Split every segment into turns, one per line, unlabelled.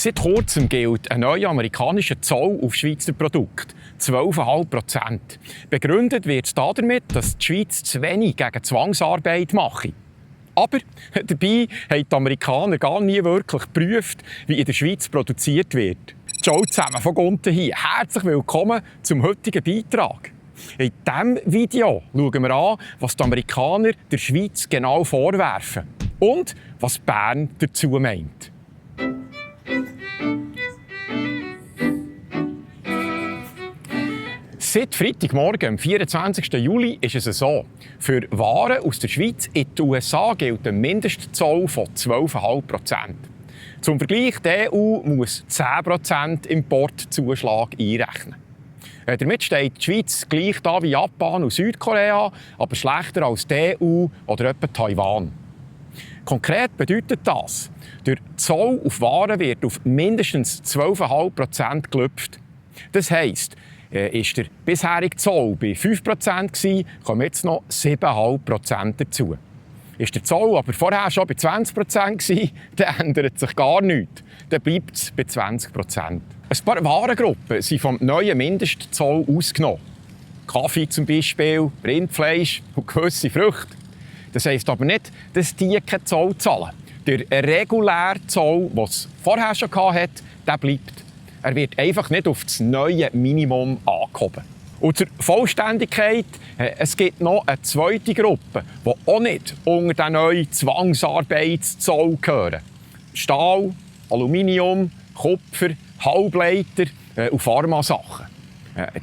Seit kurzem gilt ein neuer amerikanischer Zoll auf Schweizer Produkte, 12,5%. Begründet wird es damit, dass die Schweiz zu wenig gegen Zwangsarbeit mache. Aber dabei haben die Amerikaner gar nie wirklich geprüft, wie in der Schweiz produziert wird. Ciao zusammen von unten hier. Herzlich willkommen zum heutigen Beitrag. In diesem Video schauen wir an, was die Amerikaner der Schweiz genau vorwerfen und was Bern dazu meint. Seit Freitagmorgen, am 24. Juli, ist es so. Für Waren aus der Schweiz in die USA gilt ein Mindestzoll von 12,5%. Zum Vergleich, die EU muss 10% Importzuschlag einrechnen. Damit steht die Schweiz gleich da wie Japan und Südkorea, aber schlechter als die EU oder etwa Taiwan. Konkret bedeutet das, der Zoll auf Waren wird auf mindestens 12,5% gelüpft. Das heisst, ist der bisherige Zoll bei 5% gewesen, kommen jetzt noch 7,5% dazu. Ist der Zoll aber vorher schon bei 20% gewesen, dann ändert sich gar nichts. Dann bleibt es bei 20%. Ein paar Warengruppen sind vom neuen Mindestzoll ausgenommen. Kaffee zum Beispiel, Rindfleisch und gewisse Früchte. Das heisst aber nicht, dass die keinen Zoll zahlen. Der reguläre Zoll, den es vorher schon hatte, der bleibt. Er wird einfach nicht auf das neue Minimum angehoben. Und zur Vollständigkeit, es gibt noch eine zweite Gruppe, die auch nicht unter den neuen Zwangsarbeitszoll gehören. Stahl, Aluminium, Kupfer, Halbleiter und Pharmasachen.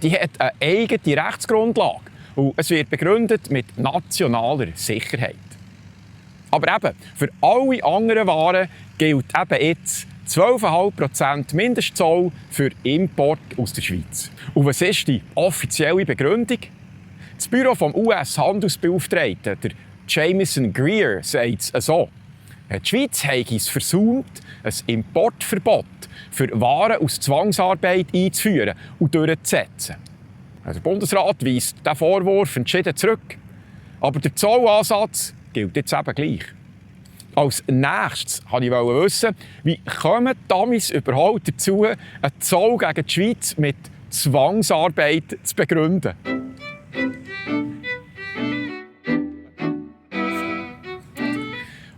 Die hat eine eigene Rechtsgrundlage und es wird begründet mit nationaler Sicherheit. Aber eben, für alle anderen Waren gilt eben jetzt 12,5% Mindestzoll für Import aus der Schweiz. Und was ist die offizielle Begründung? Das Büro des US-Handelsbeauftragten, der Jamison Greer, sagt es so. Die Schweiz habe es versäumt, ein Importverbot für Waren aus Zwangsarbeit einzuführen und durchzusetzen. Der Bundesrat weist diesen Vorwurf entschieden zurück. Aber der Zollansatz gilt jetzt eben gleich. Als nächstes wollte ich wissen, wie kommen die Amis überhaupt dazu, einen Zoll gegen die Schweiz mit Zwangsarbeit zu begründen?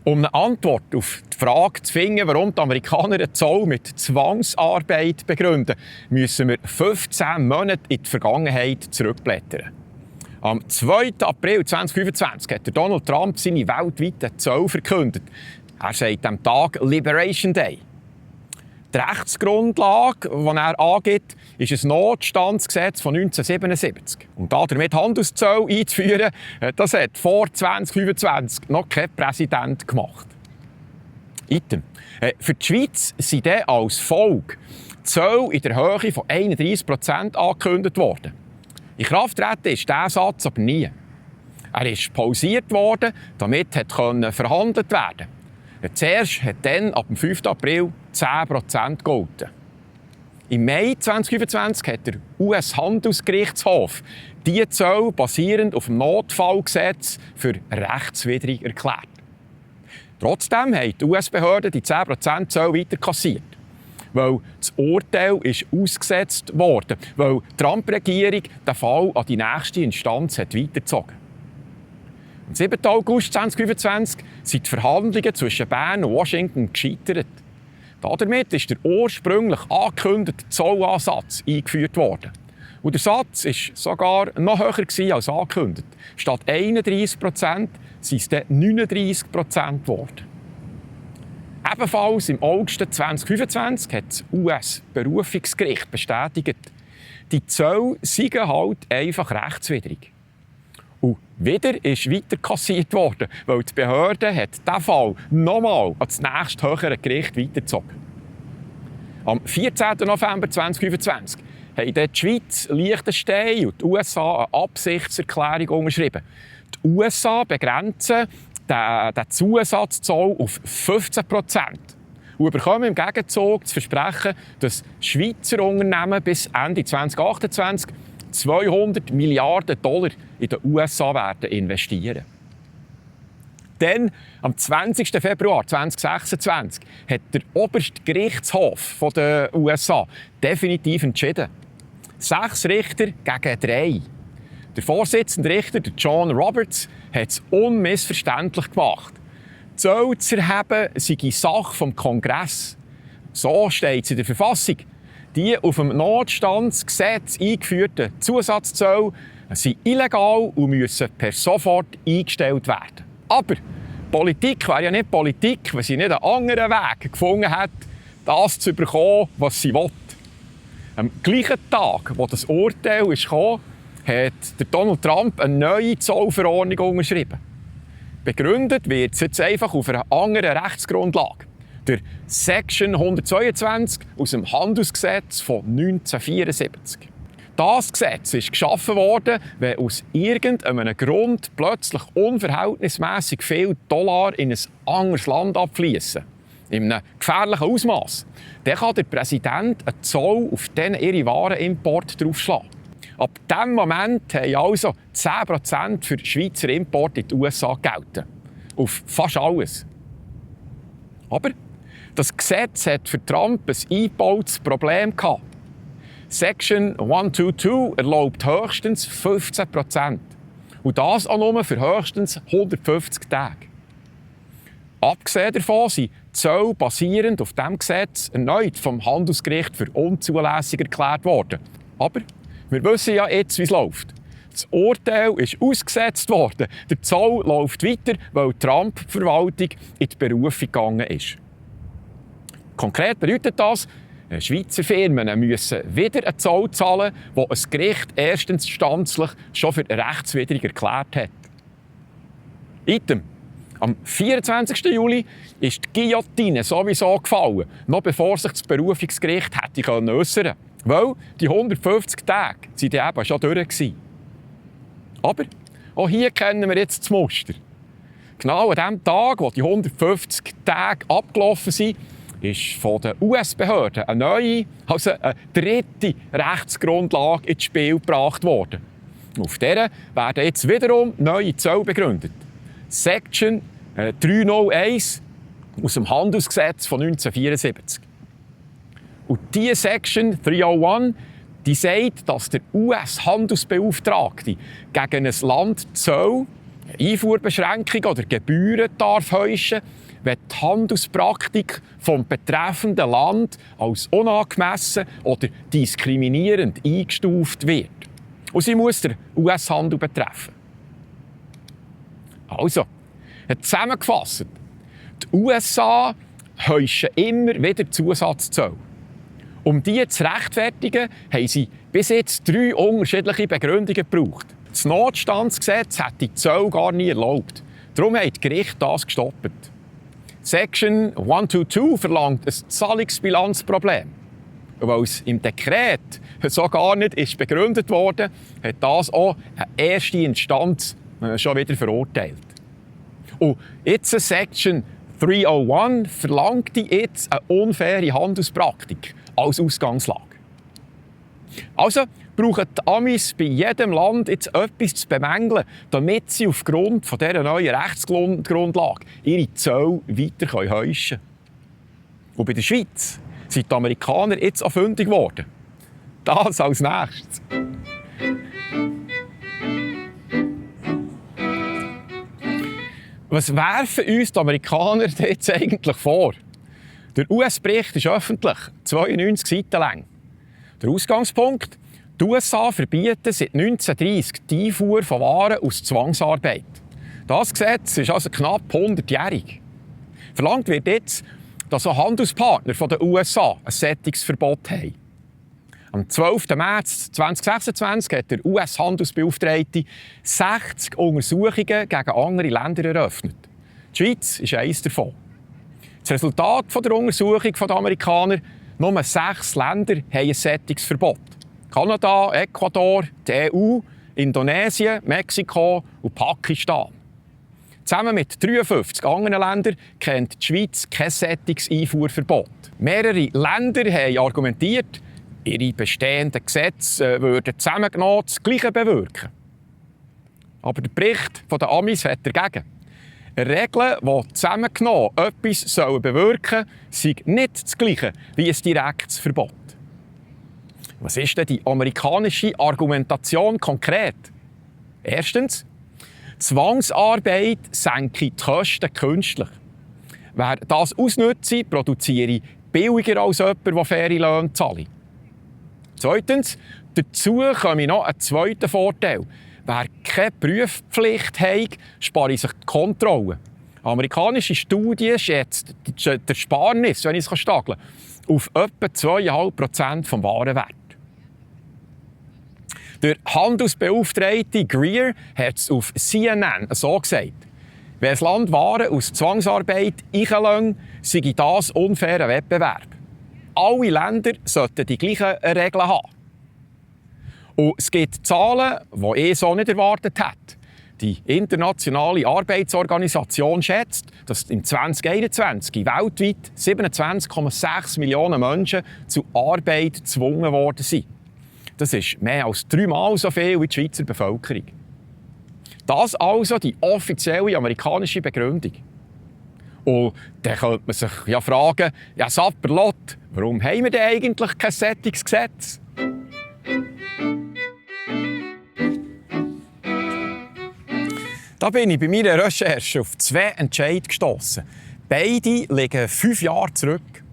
Um eine Antwort auf die Frage zu finden, warum die Amerikaner einen Zoll mit Zwangsarbeit begründen, müssen wir 15 Monate in die Vergangenheit zurückblättern. Am 2. April 2025 hat Donald Trump seine weltweiten Zoll verkündet. Er sagt am Tag Liberation Day. Die Rechtsgrundlage, die er angibt, ist ein Notstandsgesetz von 1977. Und damit Handelszölle einzuführen, das hat vor 2025 noch kein Präsident gemacht. Item. Für die Schweiz sind dann als Folge Zölle in der Höhe von 31% angekündigt worden. In Kraft treten ist dieser Satz aber nie. Er ist pausiert worden, damit verhandelt werden konnte. Zuerst hat dann ab dem 5. April 10% gegolten. Im Mai 2025 hat der US-Handelsgerichtshof diese Zölle basierend auf dem Notfallgesetz für rechtswidrig erklärt. Trotzdem haben die US-Behörden die 10% Zölle weiter kassiert. Weil das Urteil ist ausgesetzt worden, weil die Trump-Regierung den Fall an die nächste Instanz hat weitergezogen. Am 7. August 2025 sind die Verhandlungen zwischen Bern und Washington gescheitert. Damit ist der ursprünglich angekündigte Zollansatz eingeführt worden. Und der Satz war sogar noch höher als angekündigt. Statt 31% sind es dann 39% geworden. Ebenfalls im August 2025 hat das US-Berufungsgericht bestätigt, die Zölle seien halt einfach rechtswidrig. Und wieder ist weiter kassiert worden, weil die Behörde diesen Fall nochmal an das nächste höhere Gericht weitergezogen. Am 14. November 2025 haben die Schweiz, Liechtenstein und die USA eine Absichtserklärung unterschrieben. Die USA begrenzen den Zusatzzoll auf 15% und bekommen im Gegenzug das Versprechen, dass Schweizer Unternehmen bis Ende 2028 $200 Milliarden in den USA werden investieren. Dann, am 20. Februar 2026, hat der oberste Gerichtshof der USA definitiv entschieden. 6 Richter gegen 3. Der Vorsitzende Richter, John Roberts, hat es unmissverständlich gemacht. Die Zölle zu erheben sei Sache vom Kongress. So steht es in der Verfassung. Die auf dem Notstandsgesetz eingeführten Zusatzzölle sind illegal und müssen per sofort eingestellt werden. Aber Politik wäre ja nicht Politik, wenn sie nicht einen anderen Weg gefunden hat, das zu bekommen, was sie will. Am gleichen Tag, wo das Urteil kam, hat Donald Trump eine neue Zollverordnung unterschrieben. Begründet wird es jetzt einfach auf einer anderen Rechtsgrundlage. Der Section 122 aus dem Handelsgesetz von 1974. Das Gesetz ist geschaffen worden, wenn aus irgendeinem Grund plötzlich unverhältnismäßig viel Dollar in ein anderes Land abfließen. In einem gefährlichen Ausmaß. Dann kann der Präsident einen Zoll auf diesen ihre Warenimport draufschlagen. Ab diesem Moment haben also 10% für Schweizer Import in die USA gelten. Auf fast alles. Aber das Gesetz hat für Trump ein eingebautes Problem gehabt. Section 122 erlaubt höchstens 15%. Und das auch nur für höchstens 150 Tage. Abgesehen davon sind Zölle basierend auf diesem Gesetz erneut vom Handelsgericht für unzulässig erklärt worden. Aber wir wissen ja jetzt, wie es läuft. Das Urteil ist ausgesetzt worden. Der Zoll läuft weiter, weil die Trump-Verwaltung in die Berufung gegangen ist. Konkret bedeutet das, Schweizer Firmen müssen wieder einen Zoll zahlen, den ein Gericht erstinstanzlich schon für rechtswidrig erklärt hat. Item. Am 24. Juli ist die Guillotine sowieso gefallen, noch bevor sich das Berufungsgericht hätte äußern können. Weil die 150 Tage waren eben schon durch gewesen. Aber auch hier kennen wir jetzt das Muster. Genau an dem Tag, wo die 150 Tage abgelaufen sind, ist von den US-Behörden eine neue, also eine dritte Rechtsgrundlage ins Spiel gebracht worden. Auf dieser werden jetzt wiederum neue Zölle begründet. Section 301 aus dem Handelsgesetz von 1974. Und diese Section 301 die sagt, dass der US-Handelsbeauftragte gegen ein Land Zölle, Einfuhrbeschränkungen oder Gebühren darf heuschen, wenn die Handelspraktik vom betreffenden Land als unangemessen oder diskriminierend eingestuft wird. Und sie muss den US-Handel betreffen. Also, zusammengefasst, die USA heuschen immer wieder Zusatzzölle. Um diese zu rechtfertigen, haben sie bis jetzt 3 unterschiedliche Begründungen gebraucht. Das Notstandsgesetz hat die Zölle gar nie erlaubt. Darum haben die Gerichte das gestoppt. Section 122 verlangt ein Zahlungsbilanzproblem. Und weil es im Dekret so gar nicht ist begründet wurde, hat das auch eine erste Instanz schon wieder verurteilt. Und jetzt Section 301 verlangt jetzt eine unfaire Handelspraktik als Ausgangslage. Also brauchen die Amis bei jedem Land jetzt etwas zu bemängeln, damit sie aufgrund von dieser neuen Rechtsgrundlage ihre Zölle weiter heuschen können. Und bei der Schweiz sind die Amerikaner jetzt auch fündig geworden. Das als nächstes. Was werfen uns die Amerikaner jetzt eigentlich vor? Der US-Bericht ist öffentlich, 92 Seiten lang. Der Ausgangspunkt: Die USA verbieten seit 1930 die Einfuhr von Waren aus Zwangsarbeit. Das Gesetz ist also knapp 100-jährig. Verlangt wird jetzt, dass auch Handelspartner der USA ein Sättigungsverbot haben. Am 12. März 2026 hat der US-Handelsbeauftragte 60 Untersuchungen gegen andere Länder eröffnet. Die Schweiz ist eines davon. Das Resultat der Untersuchung der Amerikaner: nur 6 Länder haben ein Sättigungsverbot. Kanada, Ecuador, die EU, Indonesien, Mexiko und Pakistan. Zusammen mit 53 anderen Ländern kennt die Schweiz kein Sättigungseinfuhrverbot. Mehrere Länder haben argumentiert, ihre bestehenden Gesetze würden zusammengenommen das Gleiche bewirken. Aber der Bericht der Amis hat dagegen. Regeln, die zusammengenommen etwas bewirken sollen, sind nicht das Gleiche wie ein direktes Verbot. Was ist denn die amerikanische Argumentation konkret? Erstens, Zwangsarbeit senke die Kosten künstlich. Wer das ausnütze, produziere billiger als jemand, der faire Löhne zahlt. Zweitens, dazu komme noch ein zweiter Vorteil. Wer keine Prüfpflicht hat, spare sich die Kontrolle. Amerikanische Studien schätzen die Ersparnis, wenn ich es stageln kann, auf etwa 2,5% des Warenwerts. Der Handelsbeauftragte Greer hat es auf CNN so gesagt: Wenn ein Land Waren aus Zwangsarbeit einlässt, sei das unfairer Wettbewerb. Alle Länder sollten die gleichen Regeln haben. Und es gibt Zahlen, die ich so nicht erwartet hätte. Die Internationale Arbeitsorganisation schätzt, dass im 2021 weltweit 27,6 Millionen Menschen zu Arbeit gezwungen worden sind. Das ist mehr als 3-mal so viel wie die Schweizer Bevölkerung. Das also die offizielle amerikanische Begründung. Und dann könnte man sich ja fragen, ja Sapperlot, warum haben wir denn eigentlich kein solches Gesetz? Da bin ich bei meiner Recherche auf 2 Entscheide gestossen. Beide liegen 5 Jahre zurück.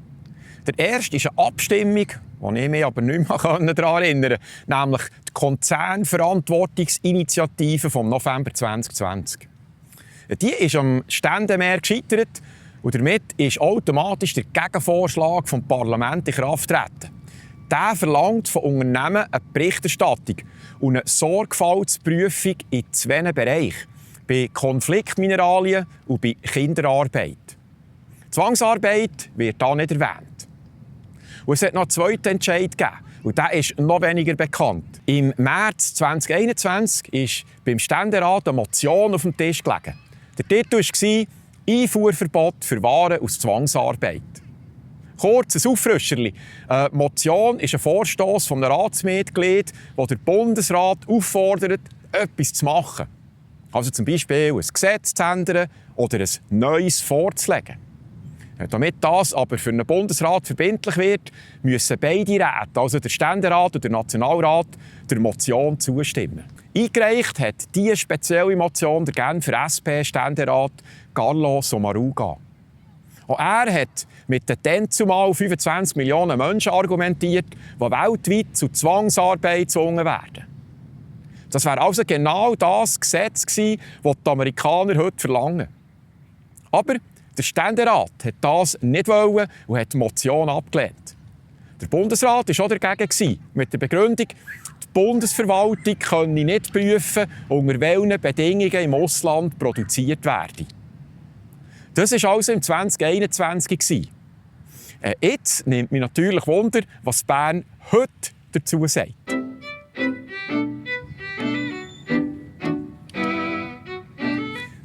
Der erste ist eine Abstimmung, die ich mich aber nicht mehr daran erinnern kann, nämlich die Konzernverantwortungsinitiative vom November 2020. Die ist am Ständemeer gescheitert und damit ist automatisch der Gegenvorschlag vom Parlament in Kraft getreten. Der verlangt von Unternehmen eine Berichterstattung und eine Sorgfaltsprüfung in 2 Bereichen: bei Konfliktmineralien und bei Kinderarbeit. Zwangsarbeit wird hier nicht erwähnt. Und es hat noch einen zweiten Entscheid gegeben, und der ist noch weniger bekannt. Im März 2021 ist beim Ständerat eine Motion auf dem Tisch gelegen. Der Titel war «Einfuhrverbot für Waren aus Zwangsarbeit». Kurz ein Auffrischerli. Die Motion ist ein Vorstoss von einem Ratsmitglied, der den Bundesrat auffordert, etwas zu machen. Also zum Beispiel ein Gesetz zu ändern oder ein neues vorzulegen. Damit das aber für einen Bundesrat verbindlich wird, müssen beide Räte, also der Ständerat und der Nationalrat, der Motion zustimmen. Eingereicht hat diese spezielle Motion der Genfer SP-Ständerat Carlo Sommaruga. Auch er hat mit den dann zumal 25 Millionen Menschen argumentiert, die weltweit zu Zwangsarbeit gezwungen werden. Das wäre also genau das Gesetz gewesen, das die Amerikaner heute verlangen. Aber der Ständerat hat das nicht wollen und hat die Motion abgelehnt. Der Bundesrat war auch dagegen, mit der Begründung, die Bundesverwaltung könne nicht prüfen, unter welchen Bedingungen im Ausland produziert werde. Das war also im 2021. Jetzt nimmt mich natürlich Wunder, was Bern heute dazu sagt.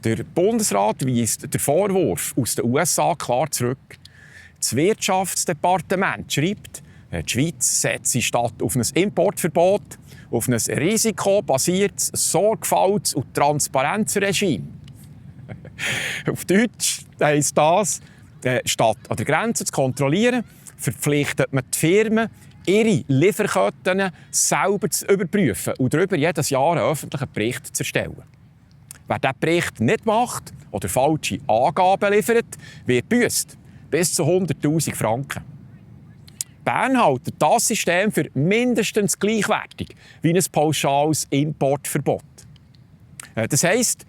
Der Bundesrat weist den Vorwurf aus den USA klar zurück. Das Wirtschaftsdepartement schreibt, die Schweiz setze statt auf ein Importverbot auf ein risikobasiertes Sorgfalts- und Transparenzregime. Auf Deutsch heisst das, statt an der Grenze zu kontrollieren, verpflichtet man die Firmen, ihre Lieferketten selber zu überprüfen und darüber jedes Jahr einen öffentlichen Bericht zu erstellen. Wer diesen Bericht nicht macht oder falsche Angaben liefert, wird gebüsst. Bis zu 100'000 Franken. Bern hält das System für mindestens gleichwertig wie ein pauschales Importverbot. Das heisst,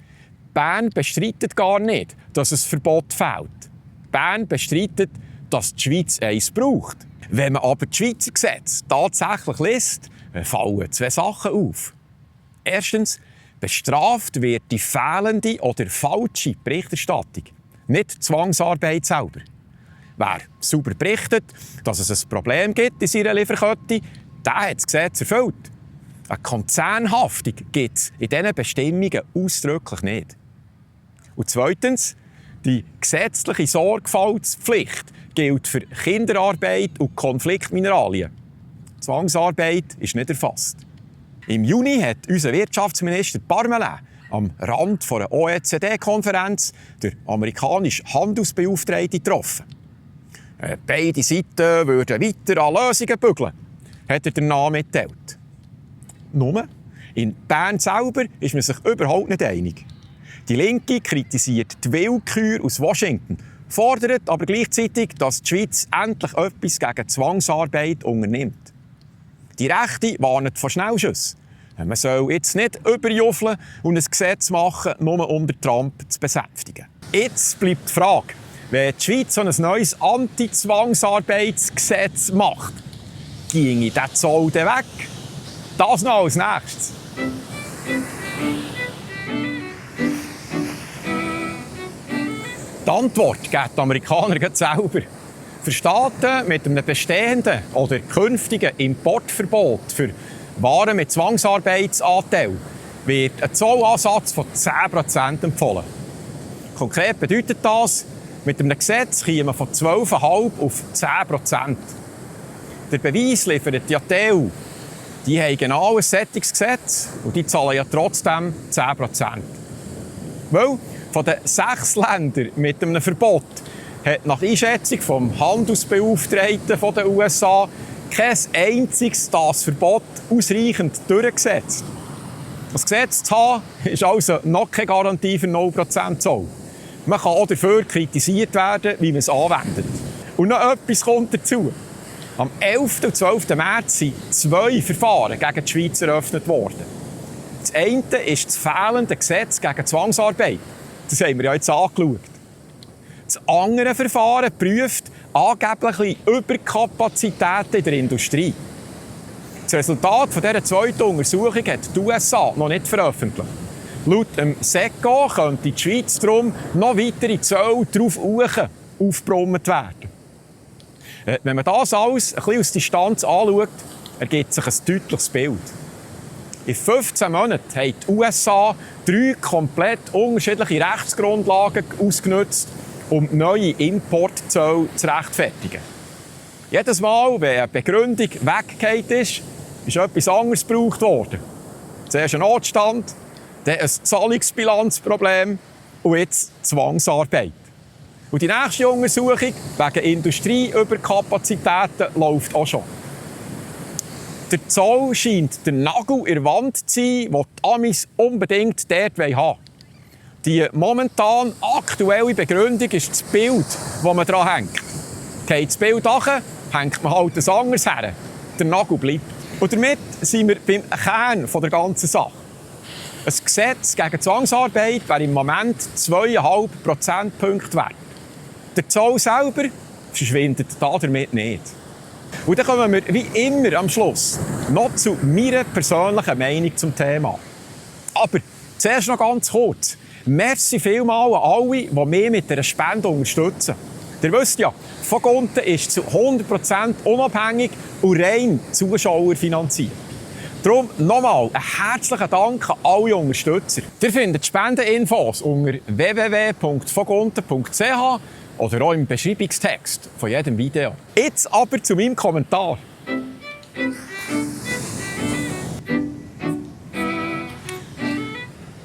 Bern bestreitet gar nicht, dass ein Verbot fehlt. Bern bestreitet, dass die Schweiz eins braucht. Wenn man aber die Schweizer Gesetze tatsächlich liest, fallen 2 Sachen auf. Erstens, bestraft wird die fehlende oder falsche Berichterstattung, nicht die Zwangsarbeit selber. Wer sauber berichtet, dass es ein Problem gibt in seiner Lieferkette, der hat das Gesetz erfüllt. Eine Konzernhaftung gibt es in diesen Bestimmungen ausdrücklich nicht. Und zweitens, die gesetzliche Sorgfaltspflicht gilt für Kinderarbeit und Konfliktmineralien. Zwangsarbeit ist nicht erfasst. Im Juni hat unser Wirtschaftsminister Parmelin am Rand einer OECD-Konferenz der amerikanische Handelsbeauftragte getroffen. Beide Seiten würden weiter an Lösungen bügeln, hat er danach mitteilt. Nur, in Bern selber ist man sich überhaupt nicht einig. Die Linke kritisiert die Willkür aus Washington, fordert aber gleichzeitig, dass die Schweiz endlich etwas gegen Zwangsarbeit unternimmt. Die Rechte warnt vor Schnellschüssen. Man soll jetzt nicht überjuffeln und ein Gesetz machen, nur um Trump zu besänftigen. Jetzt bleibt die Frage, wenn die Schweiz so ein neues Anti-Zwangsarbeitsgesetz macht, ginge der Zoll dann weg? Das noch als nächstes. Die Antwort geben die Amerikaner selber. Für Staaten mit einem bestehenden oder künftigen Importverbot für Waren mit Zwangsarbeitsanteil wird ein Zollansatz von 10% empfohlen. Konkret bedeutet das, mit einem Gesetz käme man von 12,5 auf 10%. Der Beweis liefert ja die EU. Die haben genau ein solches Gesetz und die zahlen ja trotzdem 10%. Weil von den 6 Ländern mit einem Verbot hat nach Einschätzung vom Handelsbeauftragten der USA kein einziges das Verbot ausreichend durchgesetzt. Das Gesetz zu haben, ist also noch keine Garantie für 0% Zoll. Man kann auch dafür kritisiert werden, wie man es anwendet. Und noch etwas kommt dazu. Am 11. und 12. März sind 2 Verfahren gegen die Schweiz eröffnet worden. Das eine ist das fehlende Gesetz gegen Zwangsarbeit. Das haben wir ja jetzt angeschaut. Das andere Verfahren prüft angebliche Überkapazitäten in der Industrie. Das Resultat dieser zweiten Untersuchung hat die USA noch nicht veröffentlicht. Laut dem SECO könnte die Schweiz darum noch weitere Zölle darauf aufgebrummt werden. Wenn man das alles ein bisschen aus Distanz anschaut, ergibt sich ein deutliches Bild. In 15 Monaten haben die USA 3 komplett unterschiedliche Rechtsgrundlagen ausgenutzt, um neue Importzölle zu rechtfertigen. Jedes Mal, wenn eine Begründung weggefallen ist etwas anderes gebraucht worden. Zuerst ein Notstand, dann ein Zahlungsbilanzproblem und jetzt Zwangsarbeit. Und die nächste Untersuchung wegen Industrieüberkapazitäten läuft auch schon. Der Zoll scheint der Nagel in der Wand zu sein, den die Amis unbedingt dort haben wollen. Die momentan aktuelle Begründung ist das Bild, das man daran hängt. Geht das Bild nach, hängt man halt ein anderes her. Der Nagel bleibt. Und damit sind wir beim Kern der ganzen Sache. Ein Gesetz gegen Zwangsarbeit wäre im Moment 2,5 Prozentpunkte wert. Der Zoll selber verschwindet damit nicht. Und dann kommen wir wie immer am Schluss noch zu meiner persönlichen Meinung zum Thema. Aber zuerst noch ganz kurz. Merci vielmals an alle, die mich mit dieser Spende unterstützen. Ihr wisst ja, Vogonten ist zu 100% unabhängig und rein Zuschauer finanziert. Darum nochmal einen herzlichen Dank an alle Unterstützer. Ihr findet Spendeninfos unter www.vogonten.ch oder auch im Beschreibungstext von jedem Video. Jetzt aber zu meinem Kommentar.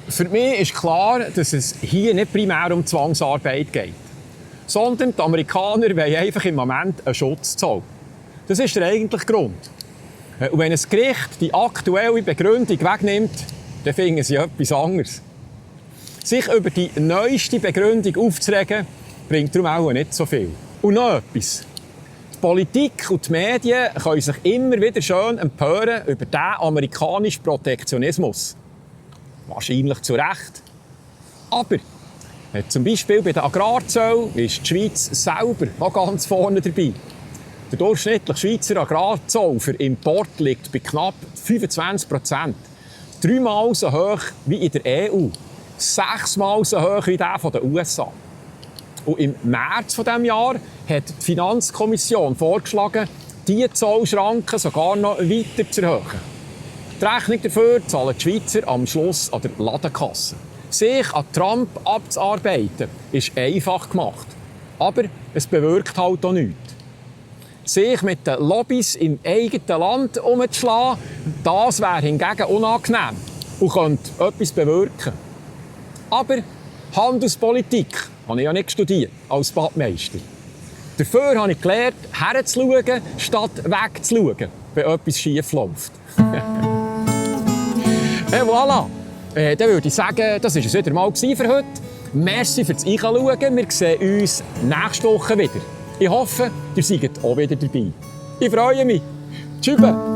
Für mich ist klar, dass es hier nicht primär um Zwangsarbeit geht, sondern die Amerikaner wollen einfach im Moment einen Schutzzoll. Das ist der eigentliche Grund. Und wenn ein Gericht die aktuelle Begründung wegnimmt, dann finden sie etwas anderes. Sich über die neueste Begründung aufzuregen, bringt darum auch nicht so viel. Und noch etwas. Die Politik und die Medien können sich immer wieder schön empören über diesen amerikanischen Protektionismus. Wahrscheinlich zu Recht. Aber zum Beispiel bei den Agrarzöllen ist die Schweiz selber noch ganz vorne dabei. Der durchschnittliche Schweizer Agrarzoll für Import liegt bei knapp 25%. 3-mal so hoch wie in der EU. 6-mal so hoch wie der der USA. Und im März dieses Jahres hat die Finanzkommission vorgeschlagen, diese Zollschranken sogar noch weiter zu erhöhen. Die Rechnung dafür zahlen die Schweizer am Schluss an der Ladenkasse. Sich an Trump abzuarbeiten, ist einfach gemacht. Aber es bewirkt halt auch nichts. Sich mit den Lobbys im eigenen Land umzuschlagen, das wäre hingegen unangenehm und könnte etwas bewirken. Aber Handelspolitik habe ich ja nicht studiert als Badmeister. Dafür habe ich gelernt, herzuschauen, statt wegzuschauen, wenn etwas schief läuft. Et voilà! Dann würde ich sagen, das war es wieder mal für heute. Merci fürs Einschauen. Wir sehen uns nächste Woche wieder. Ich hoffe, ihr seid auch wieder dabei. Ich freue mich. Tschüss!